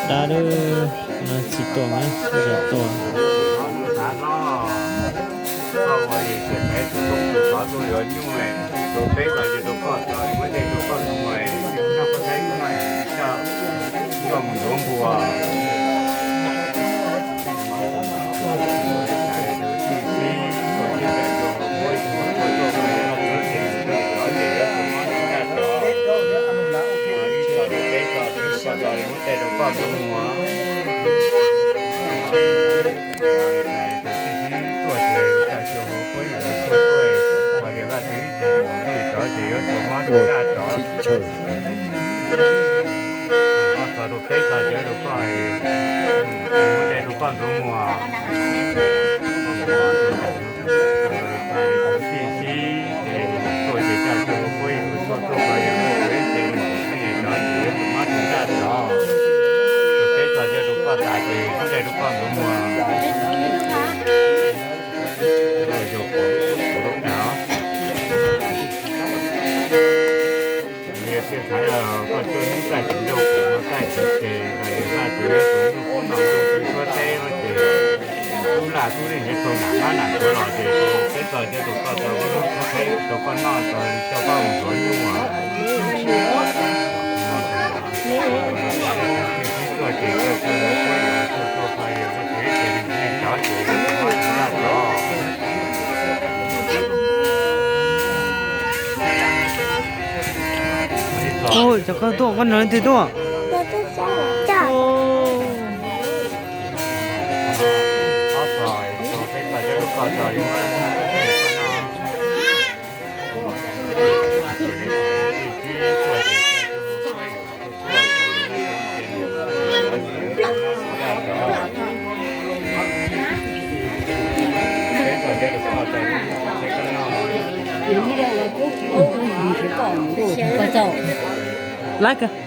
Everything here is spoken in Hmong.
Dab lub no tsis tuaj na, zam tuaj. Yog tias thaum koj tuaj hnub txaj tsis nrau kuv txaj tsis ces, yog txaj tsis nrau kuv hnub kuv no kuv tuaj teb ces tub lam tub li nyob tau nam mab nam tuav los ces peb txog cov tus koj tau lub qhaib rau koj noj tau coj koj mus nrov nyuj. Tuaj ces koj tuaj tuaj tuaj tuaj tuaj ces cov ces laj rov. Ua cas koj tuaj, koj nrog leej twg tuaj? Laiv kawg.